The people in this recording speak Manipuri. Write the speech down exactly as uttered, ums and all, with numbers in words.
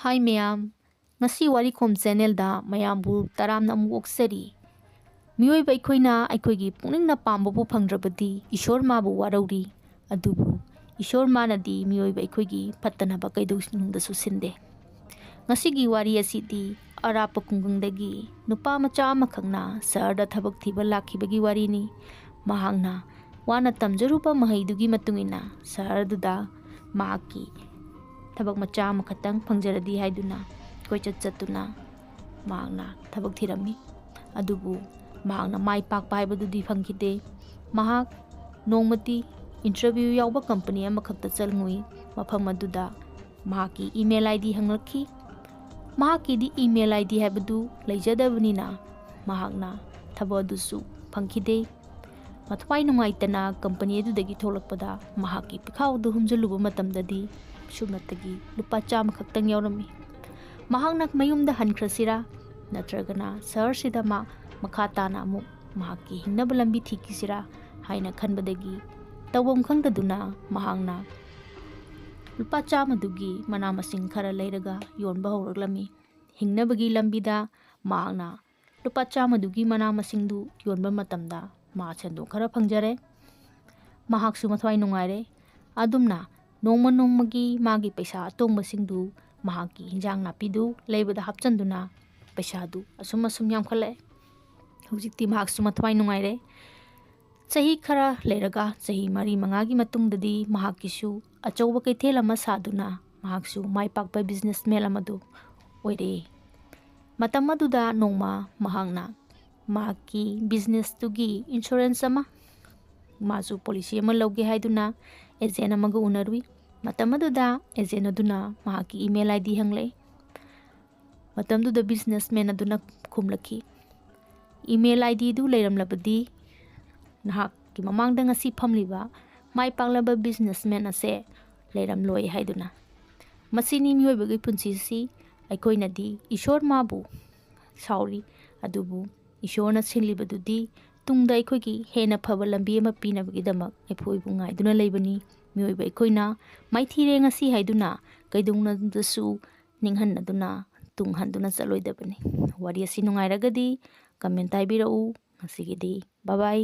ꯍꯥꯏ ꯃꯌꯥꯝ, ꯉꯁꯤ ꯋꯥꯔꯤꯈꯣꯝ ꯆꯦꯅꯦꯜꯗ ꯃꯌꯥꯝꯕꯨ ꯇꯔꯥꯝꯅ ꯑꯃꯨꯛ ꯑꯣꯛꯆꯔꯤ꯫ ꯃꯤꯑꯣꯏꯕ ꯑꯩꯈꯣꯏꯅ ꯑꯩꯈꯣꯏꯒꯤ ꯄꯨꯛꯅꯤꯡꯅ ꯄꯥꯝꯕꯕꯨ ꯐꯪꯗ꯭ꯔꯕꯗꯤ ꯏꯁꯣꯔ ꯃꯥꯕꯨ ꯋꯥꯔꯧꯔꯤ꯫ ꯑꯗꯨꯕꯨ ꯏꯁꯣꯔ ꯃꯥꯅꯗꯤ ꯃꯤꯑꯣꯏꯕ ꯑꯩꯈꯣꯏꯒꯤ ꯐꯠꯇꯅꯕ ꯀꯩꯗꯧꯅꯨꯡꯗꯁꯨ ꯁꯤꯟꯗꯦ꯫ ꯉꯁꯤꯒꯤ ꯋꯥꯔꯤ ꯑꯁꯤꯗꯤ ꯑꯔꯥꯞꯄ ꯈꯨꯡꯒꯪꯗꯒꯤ ꯅꯨꯄꯥ ꯃꯆꯥ ꯑꯃꯈꯛꯅ ꯁꯍꯔꯗ ꯊꯕꯛ ꯊꯤꯕ ꯂꯥꯛꯈꯤꯕꯒꯤ ꯋꯥꯔꯤꯅꯤ꯫ ꯃꯍꯥꯛꯅ ꯋꯥꯅ ꯇꯝꯖꯔꯨꯕ ꯃꯍꯩꯗꯨꯒꯤ ꯃꯇꯨꯡ ꯏꯟꯅ ꯁꯍꯔꯗꯨꯗ ꯃꯍꯥꯛꯀꯤ ꯊꯕꯛ ꯃꯆꯥ ꯑꯃꯈꯛꯇꯪ ꯐꯪꯖꯔꯗꯤ ꯍꯥꯏꯗꯨꯅ ꯀꯣꯏꯆꯠ ꯆꯠꯇꯨꯅ ꯃꯍꯥꯛꯅ ꯊꯕꯛ ꯊꯤꯔꯝꯃꯤ꯫ ꯑꯗꯨꯕꯨ ꯃꯍꯥꯛꯅ ꯃꯥꯏ ꯄꯥꯛꯄ ꯍꯥꯏꯕꯗꯨꯗꯤ ꯐꯪꯈꯤꯗꯦ꯫ ꯃꯍꯥꯛ ꯅꯣꯡꯃꯗꯤ ꯏꯟꯇꯔꯚ꯭ꯌꯨ ꯌꯥꯎꯕ ꯀꯝꯄꯅꯤ ꯑꯃꯈꯛꯇ ꯆꯪꯉꯨꯏ꯫ ꯃꯐꯝ ꯑꯗꯨꯗ ꯃꯍꯥꯛꯀꯤ email I D ꯍꯪꯂꯛꯈꯤ꯫ ꯃꯍꯥꯛꯀꯤꯗꯤ email I D ꯍꯥꯏꯕꯗꯨ ꯂꯩꯖꯗꯕꯅꯤꯅ ꯃꯍꯥꯛꯅ ꯊꯕꯛ ꯑꯗꯨꯁꯨ ꯐꯪꯈꯤꯗꯦ꯫ ꯃꯊ꯭ꯋꯥꯏ ꯅꯨꯡꯉꯥꯏꯇꯅ ꯀꯝꯄꯅꯤ ꯑꯗꯨꯗꯒꯤ ꯊꯣꯛꯂꯛꯄꯗ ꯃꯍꯥꯛꯀꯤ ꯄꯤꯈꯥꯎꯗꯨ ꯍꯨꯝꯖꯤꯜꯂꯨꯕ ꯃꯇꯝꯗꯗꯤ ꯁꯨꯞꯅꯇꯒꯤ ꯂꯨꯄꯥ ꯆꯥꯝꯃ ꯈꯛꯇꯪ ꯌꯥꯎꯔꯝꯃꯤ꯫ ꯃꯍꯥꯛꯅ ꯃꯌꯨꯝꯗ ꯍꯟꯈ꯭ꯔꯁꯤꯔꯥ ꯅꯠꯇ꯭ꯔꯒꯅ ꯁꯍꯔꯁꯤꯗ ꯃꯥ ꯃꯈꯥ ꯇꯥꯅ ꯑꯃꯨꯛ ꯃꯍꯥꯛꯀꯤ ꯍꯤꯡꯅꯕ ꯂꯝꯕꯤ ꯊꯤꯈꯤꯁꯤꯔꯥ ꯍꯥꯏꯅ ꯈꯟꯕꯗꯒꯤ ꯇꯧꯐꯝ ꯈꯪꯗꯗꯨꯅ ꯃꯍꯥꯛꯅ ꯂꯨꯄꯥ ꯆꯥꯝꯃꯗꯨꯒꯤ ꯃꯅꯥ ꯃꯁꯤꯡ ꯈꯔ ꯂꯩꯔꯒ ꯌꯣꯟꯕ ꯍꯧꯔꯛꯂꯝꯃꯤ꯫ ꯍꯤꯡꯅꯕꯒꯤ ꯂꯝꯕꯤꯗ ꯃꯍꯥꯛꯅ ꯂꯨꯄꯥ ꯆꯥꯝꯃꯗꯨꯒꯤ ꯃꯅꯥ ꯃꯁꯤꯡꯗꯨ ꯌꯣꯟꯕ ꯃꯇꯝꯗ ꯃꯥ ꯁꯦꯟꯗꯣꯡ ꯈꯔ ꯐꯪꯖꯔꯦ꯫ ꯃꯍꯥꯛꯁꯨ ꯃꯊ꯭ꯋꯥꯏ ꯅꯨꯡꯉꯥꯏꯔꯦ꯫ ꯑꯗꯨꯝꯅ ꯅꯣꯡꯃ ꯅꯣꯡꯃꯒꯤ ꯃꯥꯒꯤ ꯄꯩꯁꯥ ꯑꯇꯣꯡꯕꯁꯤꯡꯗꯨ ꯃꯍꯥꯛꯀꯤ ꯍꯤꯟꯖꯥꯡ ꯅꯥꯄꯤꯗꯨ ꯂꯩꯕꯗ ꯍꯥꯞꯆꯤꯟꯗꯨꯅ ꯄꯩꯁꯥꯗꯨ ꯑꯁꯨꯝ ꯑꯁꯨꯝ ꯌꯥꯝꯈꯠꯂꯛꯑꯦ꯫ ꯍꯧꯖꯤꯛꯇꯤ ꯃꯍꯥꯛꯁꯨ ꯃꯊ꯭ꯋꯥꯏ ꯅꯨꯡꯉꯥꯏꯔꯦ꯫ ꯆꯍꯤ ꯈꯔ ꯂꯩꯔꯒ, ꯆꯍꯤ ꯃꯔꯤ ꯃꯉꯥꯒꯤ ꯃꯇꯨꯡꯗꯗꯤ ꯃꯍꯥꯛꯀꯤꯁꯨ ꯑꯆꯧꯕ ꯀꯩꯊꯦꯜ ꯑꯃ ꯁꯥꯗꯨꯅ ꯃꯍꯥꯛꯁꯨ ꯃꯥꯏ ꯄꯥꯛꯄ ꯕꯤꯖꯤꯅꯦꯁꯃꯦꯟ ꯑꯃꯗꯨ ꯑꯣꯏꯔꯛꯏ꯫ ꯃꯇꯝ ꯑꯗꯨꯗ ꯅꯣꯡꯃ ꯃꯍꯥꯛꯅ ꯃꯍꯥꯛꯀꯤ ꯕꯤꯖꯤꯅꯦꯁꯇꯨꯒꯤ ꯏꯟꯁꯨꯔꯦꯟꯁ ꯑꯃ, ꯃꯥꯁꯨ ꯄꯣꯂꯤꯁꯤ ꯑꯃ ꯂꯧꯒꯦ ꯍꯥꯏꯗꯨꯅ ꯑꯦꯖꯦꯟ ꯑꯃꯒ ꯎꯅꯔꯨꯏ꯫ ꯃꯇꯝ ꯑꯗꯨꯗ ꯑꯦꯖꯦꯟ ꯑꯗꯨꯅ ꯃꯍꯥꯛꯀꯤ ꯏꯃꯦꯜ ꯑꯥꯏ ꯗꯤ ꯍꯪꯂꯛꯏ꯫ ꯃꯇꯝꯗꯨꯗ ꯕꯤꯖꯤꯅꯦꯁꯃꯦꯟ ꯑꯗꯨꯅ ꯈꯨꯝꯂꯛꯈꯤ, "ꯏꯃꯦꯜ ꯑꯥꯏ ꯗꯤꯗꯨ ꯂꯩꯔꯝꯂꯕꯗꯤ ꯅꯍꯥꯛꯀꯤ ꯃꯃꯥꯡꯗ ꯉꯁꯤ ꯐꯝꯂꯤꯕ ꯃꯥꯏ ꯄꯥꯛꯂꯕ ꯕꯤꯖꯤꯅꯦꯁꯃꯦꯟ ꯑꯁꯦ ꯂꯩꯔꯝꯂꯣꯏ" ꯍꯥꯏꯗꯨꯅ꯫ ꯃꯁꯤꯅꯤ ꯃꯤꯑꯣꯏꯕꯒꯤ ꯄꯨꯟꯁꯤꯁꯤ꯫ ꯑꯩꯈꯣꯏꯅꯗꯤ ꯏꯁꯣꯔ ꯃꯥꯕꯨ ꯁꯥꯎꯔꯤ, ꯑꯗꯨꯕꯨ ꯏꯁꯣꯔꯅ ꯁꯤꯜꯂꯤꯕꯗꯨꯗꯤ ꯇꯨꯡꯗ ꯑꯩꯈꯣꯏꯒꯤ ꯍꯦꯟꯅ ꯐꯕ ꯂꯝꯕꯤ ꯑꯃ ꯄꯤꯅꯕꯒꯤꯗꯃꯛ ꯑꯩꯈꯣꯏꯕꯨ ꯉꯥꯏꯗꯨꯅ ꯂꯩꯕꯅꯤ꯫ ꯃꯤꯑꯣꯏꯕ ꯑꯩꯈꯣꯏꯅ ꯃꯥꯏꯊꯤꯔꯦ ꯉꯁꯤ ꯍꯥꯏꯗꯨꯅ ꯀꯩꯗꯧꯅꯨꯡꯗꯁꯨ ꯅꯤꯡꯍꯟꯅꯗꯨꯅ ꯇꯨꯡ ꯍꯟꯗꯨꯅ ꯆꯠꯂꯣꯏꯗꯕꯅꯤ꯫ ꯋꯥꯔꯤ ꯑꯁꯤ ꯅꯨꯡꯉꯥꯏꯔꯒꯗꯤ comment ꯍꯥꯏꯕꯤꯔꯛꯎ꯫ ꯉꯁꯤꯒꯤꯗꯤ bye bye꯫